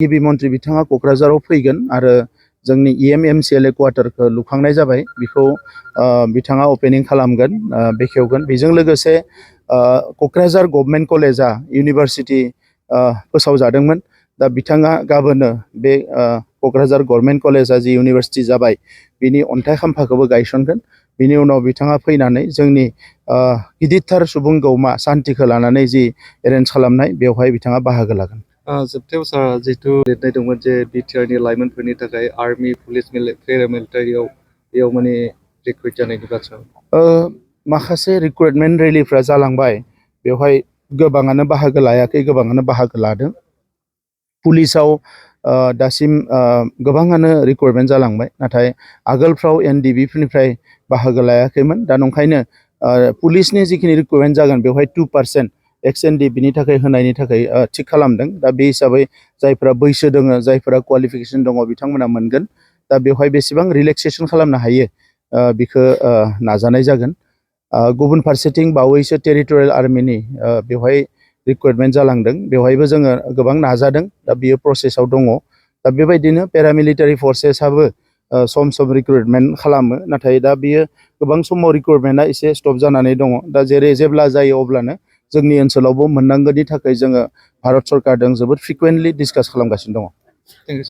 गिबि मन्थ्रि बिथाङा क'क्राझाराव फैगोन आरो जोंनि EMCLA क्वार्टारखौ लुखांनाय जाबाय बेखौ बिथाङा ओपनिं खालामगोन बेखेवगोन बेजों लोगोसे क'क्राझार गभर्नमेन्ट कलेजा इउनिभार्सिटि फोसावजादोंमोन दा बिथाङा गाबोनो बे क'क्राझार गभर्नमेन्ट कलेजा जि इउनिभार्सिटि जाबाय बिनि अन्थाइ खाम्फाखौबो गायसनगोन बिनि उनाव बिथाङा फैनानै जोंनि गिदिरथार सुबुं गौमा सान्थिखौ लानानै जि एरेन्ज खालामनाय बेवहाय बिथाङा बाहागो लागोन जोबथायाव सार जिहेतु लिरनाय दंमोन जे बिटिआरनि लाइमोनफोरनि थाखाय आर्मि पुलिस पेरामिलिटारियाव बेयाव माने रिक्रुइट जानायनि बाथ्रा माखासे रिक्रुइटमेन्ट रेलिफ्रा जालांबाय बेवहाय गोबाङानो बाहागो लायाखै गोबाङानो बाहागो लादों पुलिसाव दासिम गोबाङानो रिक्रुइटमेन्ट जालांबाय नाथाय आगोलफ्राव NDB फोरनिफ्राय बाहागो लायाखैमोन दा नंखायनो पुलिसनि जिखिनि रिक्रुइटमेन्ट जागोन बेवहाय 2% XND बिनि थाखाय होनायनि थाखाय थिग खालामदों दा बे हिसाबै जायफोरा बैसो दङ जायफोरा क्वालिफिकेसन दङ बिथांमोना मोनगोन दा बेवहाय बेसेबां रिलेक्सेसन खालामनो हायो बेखौ नाजानाय जागोन गुबुन फारसेथिं बावैसो टेरिटरियेल आर्मिनि बेवहाय रिक्रुइटमेन्ट जालांदों बेवहायबो जोङो गोबां नाजादों दा बियो प्रसेसआव दङ दा बेबायदिनो पेरामिलिटारि फर्सेसआबो सम सम रिक्रुइटमेन्ट खालामो नाथाय दा बियो गोबां समाव रिक्रुइटमेन्टआ एसे स्टप जानानै दङ दा जेब्ला जायो अब्लानो जोंनि ओनसोलावबो मोननांगौनि थाखाय जोङो भारत सरकारजों जोबोद फ्रिकुवेन्टलि डिसकास खालामगासिनो दङ।